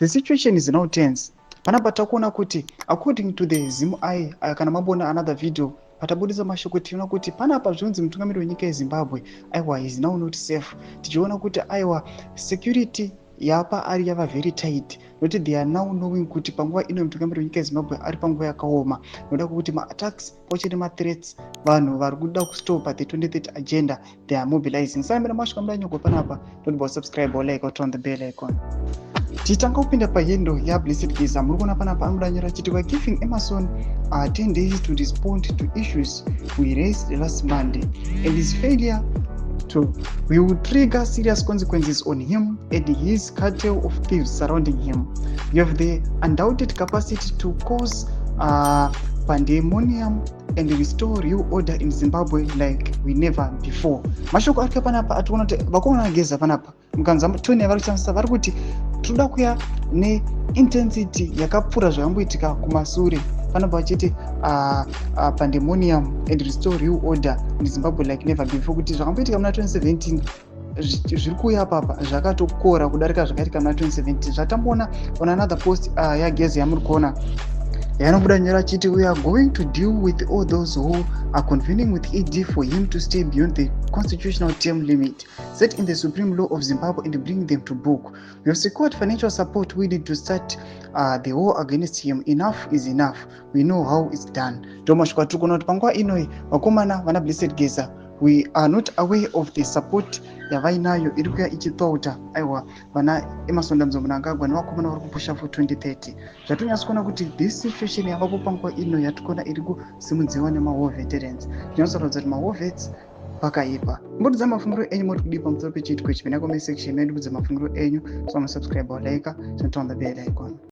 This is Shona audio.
The situation is now tense. Panapa takuona kuti according to the ZimEye, kana mabona another video patabudisa mashoko, tichiona kuti panapa zvinonzi mutungamiri wenyika yeZimbabwe, aiwa, is now not safe. Tichiona kuti, aiwa, security yapa ari yava very tight, nokuti they are now knowing kuti panguva ino mutungamiri wenyika yeZimbabwe ari panguva yakaoma, nokuda kwekuti maattacks pachete, mathreats, vanhu vari kuda kustopa the 2030 agenda, they are mobilizing. Saka masvika mudanyogwa panapa, don't subscribe or like or turn the bell icon. Tichitanga kupinda pahandle yaBlessed Geza, muri kuona panapa anodanyora achiti, "We are giving Emmerson 10 days to respond to issues we raised last Monday, and his failure to will trigger serious consequences on him and his cartel of thieves surrounding him. You have the undoubted capacity to cause pandemonium and restore real order in Zimbabwe like we never before." Mashoko ari panapa ationa kuti vakomana Geza panapa, mukanzwa tone yavari kushandisa, vari kuti tinoda kuya neintensity yakapfuura zvakamboitika kumasure. Panapa vachiti pandemonium and restore real order in Zimbabwe like never before, kuti zvakamboitika muna 2017 zviri kuuya papa zvakatokora kudarika zvakaitika muna 2017. Zvatamboona on another post yaGeza yamuri kuona yanobuda nyora achiti, "We are going to deal with all those who are convening with ED for him to stay beyond the constitutional term limit set in the supreme law of Zimbabwe and bring them to book. We have secured financial support we need to start the war against him. Enough is enough. We know how it's done." Ndo masvika tiri kuona kuti panguva inoi vakomana vana Blessed Geza, we are not aware of the support yavainayo iri kuya ichitsvauta, aiwa, vana Emmerson Dambudzo Mnangagwa nevakomana vari kupusha for 2030. Zvatonyatsa kuona kuti this situation yavapo panguva ino yatikuona iri kusimudziwa nemawar veterans, zvinotsoratidza kuti mawar vets pakaipa. Mbudza mafungiro enyu, moti kudii pamusoro pechiitiko ichi? Pina comment section medu, budza mafungiro enyu. So musubscribe, like, turn on the bell icon.